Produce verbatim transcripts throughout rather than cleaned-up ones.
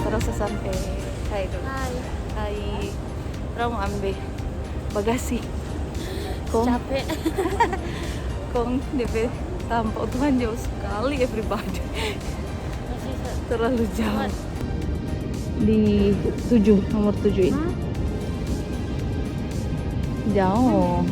Torang so sampe. Hai dulu. Hai. Hai. Torang mo ambe bagasi. Kong, Capek. kong depe tampa, oh Tuhan, jauh sekali everybody. Masih sa- Terlalu jauh. Kuat. Di tujuh, nomor tujuh ini. Hmm? Jauh.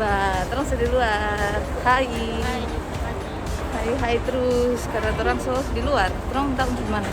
Ba, torang so di luar. Hai. Hai, hai terus. Karena torang so di luar, torang tau di mana.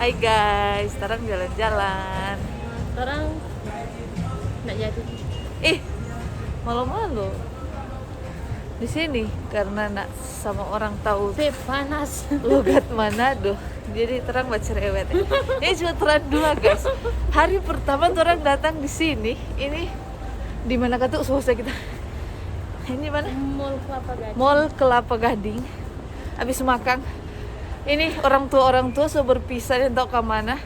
Hai guys, torang jalan-jalan. Torang nggak jadi. Ih, malu-malu. Di sini karena nak sama orang tahu Pe panas. logat Manado. Jadi torang bacerewet. Ini cuma torang dua, guys. Hari pertama torang datang di sini, ini di mana katu? Susah kita. Ini mana? Mall Kelapa Gading. Mall Kelapa Gading. Abis makang. Ini orang tua-orang tua so berpisah dan tau ka mana.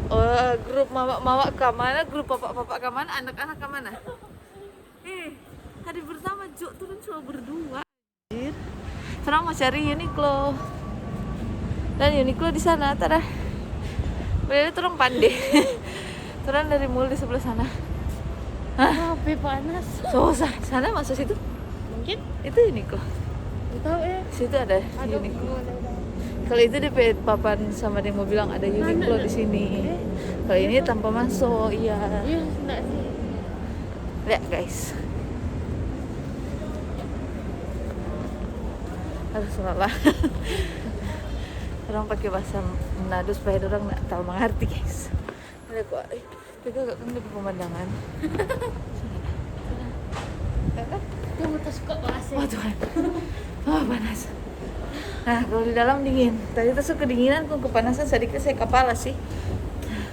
Oh, grup mama-mama ka mana, grup papa-papa ka mana, anak-anak ka mana. Eh, hari pertama jo, torang cuma berdua. Anjir. Torang mo cari Uniqlo. Dan Uniqlo di sana, tada. Padahal torang pande. Torang dari mall di sebelah sana. Hah? Wah, pe panas. Susah. Sana masuk situ. Mungkin? Itu Uniqlo. Nggak tahu eh. Situ ada Ada Uniqlo. mall ada. Kalau itu depe papan sama deng mo bilang ada Uniqlo Mana? Di sini. Eh. Kalau ini tanpa masuk, iya. Iya, enggak sih. Lihat guys. Aduh, salah. Orang pakai bahasa Manado supaya orang nggak tahu mengerti, guys. Ada kok, eh, tapi agak kan depe pemandangan. Kamu tak suka bahasa. Wah, Tuhan. Wah, panas. Nah, kalau di dalam dingin. Tadi tuh suka kedinginan, kok kepanasan sedikit saya kepala sih.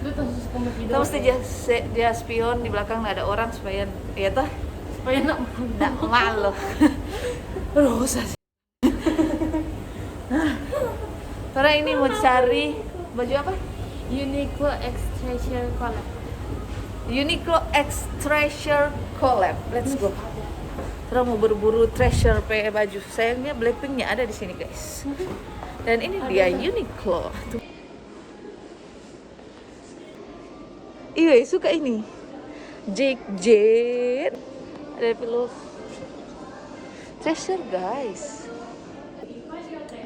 Lu tak suka sama Kita mesti dia, se- dia spion di belakang ada orang supaya, ya toh? Supaya nak Nggak malu. Aduh, susah sih. Nah, orang ini mau cari baju apa? Uniqlo X Treasure Collab. Uniqlo X Treasure Collab. Let's go. Orang mau berburu Treasure pe baju. Sayangnya Blackpinknya ada di sini, guys. Dan ini dia Uniqlo. Tuh. Iya, suka ini. Jake Jade. Ada pillow. Treasure, guys.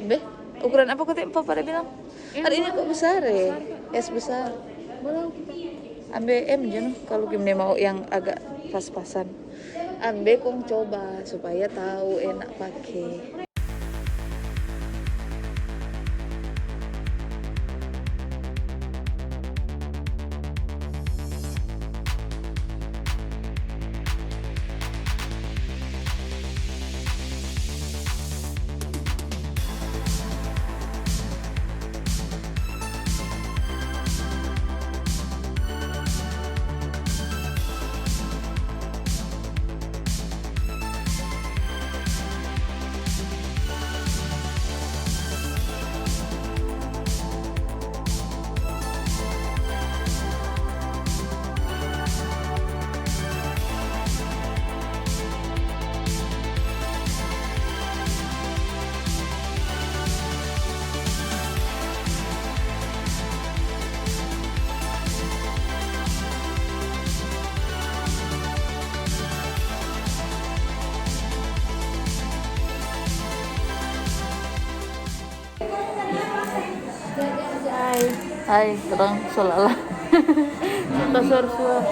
Be, ukuran apa kau tempo pada bilang? Hari ini kok besar ya? S besar. Boleh kita. Ambe M je no, kalau Kim ne mau yang agak pas-pasan. Ambe kong coba supaya tahu enak pake. Hai, torang so lala. Tasuar-suar.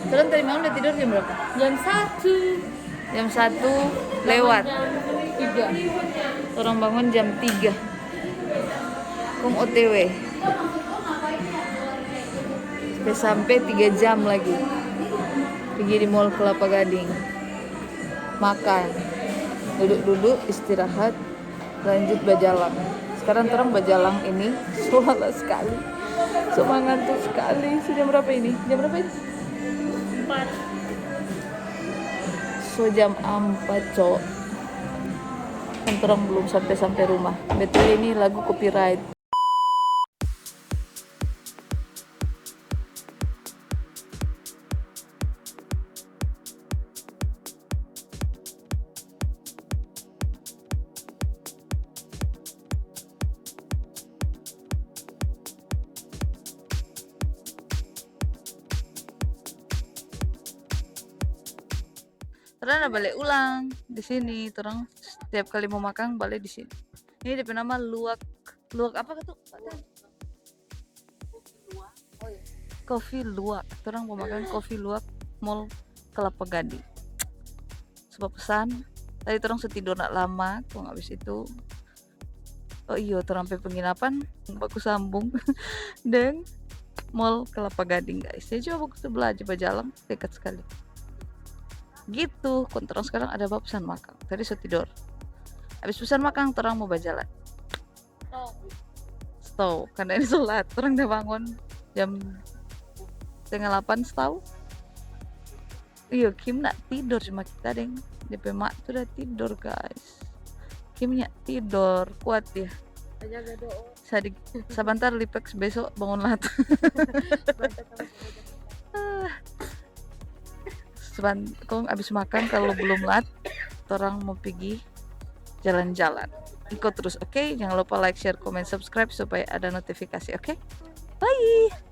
Torang tadi malam udah tidor jam berapa? Jam satu. Jam satu lewat. Jam tiga. Torang bangun jam tiga. Kong O T W. Sampe-sampe tiga jam lagi. Pigi di Mall Kelapa Gading. Makan. Duduk-duduk, istirahat. Lanjut bajalang. Sekarang torang bajalang ini so lala skali. So mangantuk skali. So jam berapa ini? Jam berapa ini? Empat. So jam ampat, cok. Kan torang belum sampe-sampe rumah. Betul ini lagu copyright. Torang ada bale ulang di sini. Torang setiap kali mo makang bale di sini. Ini depe nama luak, luak apa tuh? Kopi luak. Torang mo makang kopi luak Mall Kelapa Gading. So bapesan. Tadi torang so tidor nda lama, kong abis itu, oh iyo, torang pe penginapan baku sambung deng Mall Kelapa Gading, guys. Jadi cuma baku sebelah aja bajalang, dekat skali. Gitu, kong torang skarang ada bapesan makang. Tadi so tidor. Abis pesan makang, torang mo bajalang. Stop. Karena ini so lat, torang da bangun jam setengah lapan, stau. Iyo, Kim nda tidor, cuma kita deng depe mak tu da tidor, guys. Kim nya tidor, kuat ya. Sabantar Lipex beso bangun lat. Saban-, kong abis makang, kalu belum lat, torang mo pigi jalan-jalan. Iko terus, oke? Jangan lupa like, share, komen, subscribe supaya ada notifikasi, oke? Bye!